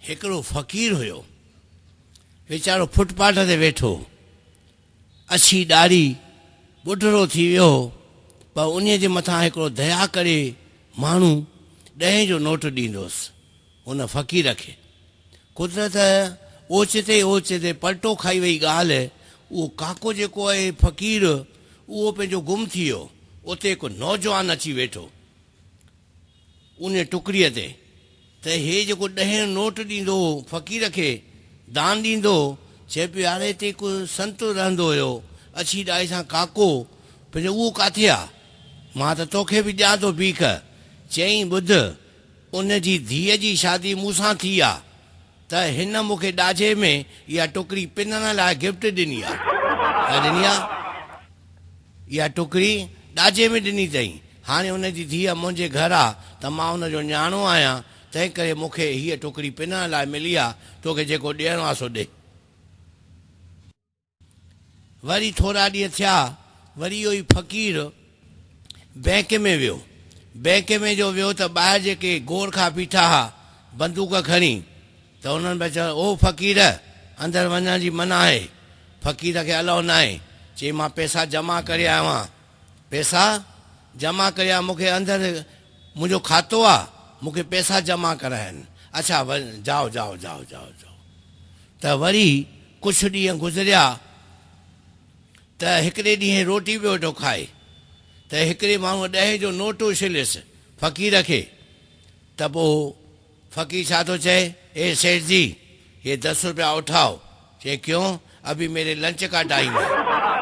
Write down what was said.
هڪڙو فقير هيو، ويچارو fit path تي ويٺو هو. اڇي ڏاڙهي، ٻڍڙو ٿي ويو هو، پر انهيء جي مٿان هڪڙو ديا ڪري ماڻهو ڏهين جو نوٽ ڏيندو هوس ان فقير کي. قدرت اوچتي ئي اوچتي پلٽو کائي وئي ڳالهه، اهو ڪاڪو جيڪو آهي فقير، اهو پنهنجو گم ٿي ويو. اتي هڪ نوجوان اچي ويٺو. ان ٽڪريء تي ته هي جيڪو ڏهين نوٽ ڏيندو هو فقير کي دان ڏيندو هو، چئي پيو يار هتي هڪ سنت رهندو هيو اڇي ڏاڙهي سان ڪاڪو پنهنجو اهو ڪاٿي آ؟ مان ته توکي به ڏيان ٿو بيک. چيائين ٻڌ ان جي ڌيء جي شادي مون سان ٿي آ ته هن مون کي ڏاجي ۾ اها ٽڪري پنڻ لاء گفٽ ڏني آ. ڇا ڏني آ؟ اها ٽڪري ڏاجي ۾ ڏني اٿئي. هاڻي ان جي ڌيء منهنجي گهر آ ته مان ان جو نياڻو آهيان، تنهنڪري مون کي هيء ٽڪري پنڻ لاء ملي آ، توکي جيڪو ڏيڻو آ سو ڏي. وري ٿورا ڏينهن ٿيا، وري اهو ئي فقير بئنڪ ۾ ويو. بئنڪ ۾ جو ويو ته ٻاهر جيڪي گورکا بيٺا ها، بندوق کڻي، ته انهن پيا چون، او فقير! اندر وڃڻ جي منع آهي. فقير کي الئو ناهي. چي مان پئسا جمع ڪري آيو آهيان. پئسا جمع ڪري آيو مون کي اندر منهنجو کاتو آ، مون کي پئسا جمع ڪرائڻا آهن. اڇا جائو جائو جائو جائو جائو. ته وري ڪجهه ڏينهن گذريا ته هڪڙي ڏينهن روٽي پيو ويٺو کائي ته هڪڙي ماڻهوء ڏهين جو نوٽ اڇليس فقير کي ته پوء فقير ڇا ٿو چئي، اي سيٺ جي، يي دس روپيا اٺائو. چئي، ڪيون؟ ابھي ميري لنچ ڪا ٽائيم هي.